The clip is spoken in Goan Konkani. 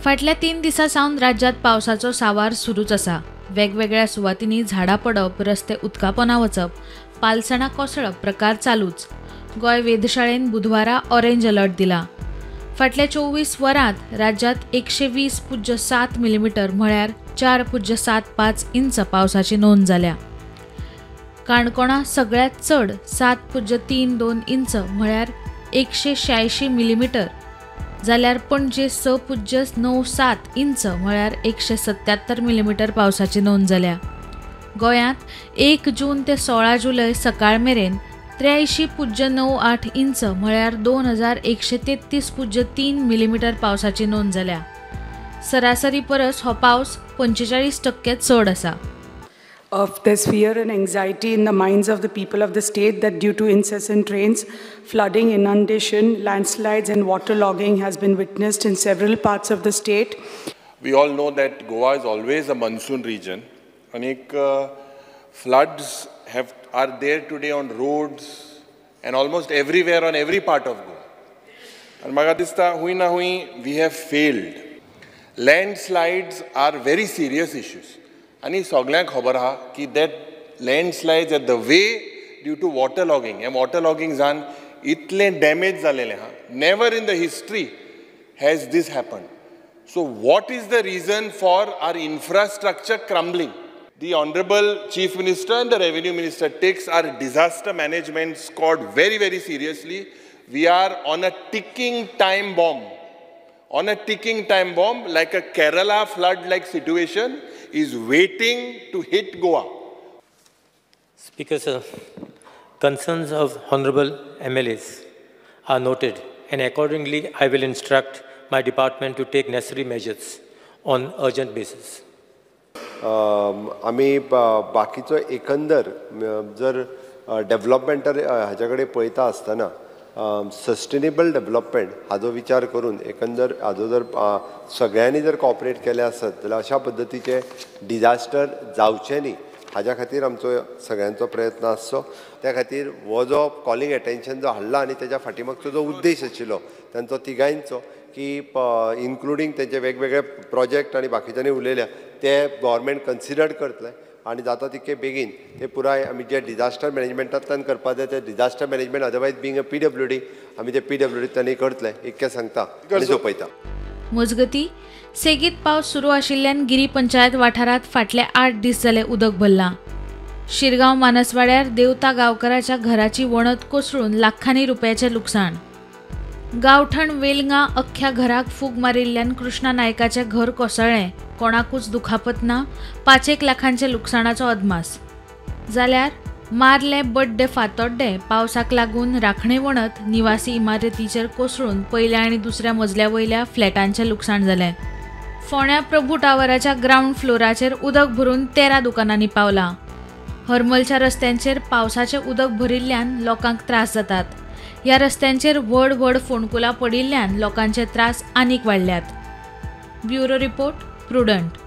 फाटल्या 3 दिसां सावन राज्यांत पावसाचो सावार सुरूच आसा. वेगवेगळ्या सुवातींनी झाडां पडप, रस्ते उदकापोना वचप, पालसणां कोसळप प्रकार चालूच. गोंय वेधशाळेन बुधवारा ऑरेंज अलर्ट दिला. फाटल्या 24 वरांत राज्यांत 120.7 मिलीमीटर म्हळ्यार 4.75 इंच पावसाची नोंद जाल्या. काणकोणा सगळ्यांत चड 7.32 इंच म्हळ्यार 186 मिलीमीटर जाल्यार पणजे 6.97 इंच म्हळ्यार 177 मिलीमीटर पावसाची नोंद जाल्या. गोंयांत 1 जून ते 16 जुलय सकाळ मेरेन 83.98 इंच म्हळ्यार 2133.3 मिलीमीटर पावसाची नोंद जाल्या. सरासरी परस हो पावस 45% चड आसा. Of there's fear and anxiety in the minds of the people of the state that due to incessant rains, flooding, inundation, landslides and waterlogging has been witnessed in several parts of the state. We all know that Goa is always a monsoon region. Anek floods are there today on roads and almost everywhere on every part of Goa. And म्हाका दिसता हुंय ना हुंय we have failed. Landslides are very serious issues. आनी सगळ्यांक खबर आहा की that landslides at the way due to water logging. हें वॉटर लॉगींग जावन इतलें डॅमेज जालेलें आहा. Never in the history has this happened. So what is the reason for our infrastructure crumbling? The Honorable Chief Minister and the Revenue Minister takes our disaster management squad very, very seriously. We are on a ticking time bomb. On a ticking time bomb, like a Kerala flood-like situation is waiting to hit Goa. Speaker sir, concerns of Honorable MLAs are noted and accordingly I will instruct my department to take necessary measures on urgent basis. आमी बाकीचो एकंदर जर डेव्हलपमेंटर हाज्या कडेन पळयता आसतना सस्टेनेबल डेव्हलपमेंट हाजो विचार करून एकंदर हाजो जर सगळ्यांनी जर कॉपरेट केलें आसत जाल्यार अशा पद्दतीचे डिजास्टर जावचें न्ही हाज्या खातीर आमचो सगळ्यांचो प्रयत्न आसचो. त्या खातीर हो जो कॉलिंग एटेन्शन जो हाडला आनी तेज्या फाटीमागचो जो उद्देश आशिल्लो तांचो तिगांयचो की इन्क्लुडींग तेंचे वेगवेगळे प्रोजेक्ट आनी बाकीच्यांनी उलयल्या ते गव्हर्मेंट कन्सिडर करतले आनी जाता तितके बेगीन ते पुराय आमी जे डिजास्टर मॅनेजमेंटांतल्यान करपाक जाय ते disaster management otherwise being a PWD आमी ते पीडब्ल्यूडींतल्यानूय करतले इतकें सांगता आनी सोंपयता. मजगती सेगीत पावस सुरू आशिल्ल्यान गिरी पंचायत वाठारांत फाटले 8 दीस जाले उदक भरलां. शिरगांव मानसवाड्यार देवता गांवकराच्या घराची वणत कोसळून लाखांनी रुपयाचें लुकसाण. गांवठण वेलंगा अख्ख्या घराक फूग मारिल्ल्यान कृष्णा नायकाचें घर कोसळ्ळें. कोणाकूच दुखापत ना. 5-1 लाखांच्या लुकसाणाचो अदमास. जाल्यार मारले बड्डे फातोड्डे पावसाक लागून राखणे वणत निवासी इमारतीचेर कोसळून पयल्या आनी दुसऱ्या मजल्या वयल्या फ्लॅटांचें लुकसाण जालें. फोंड्या प्रभू टावराच्या ग्रावंड फ्लोराचेर उदक भरून 13 दुकानांनी पावलां. हरमलच्या रस्त्यांचेर पावसाचें उदक भरिल्ल्यान लोकांक त्रास जातात. ह्या रस्त्यांचेर व्हड व्हड फोंडकुलां पडिल्ल्यान लोकांचे त्रास आनीक वाडल्यात. Bureau report, Prudent.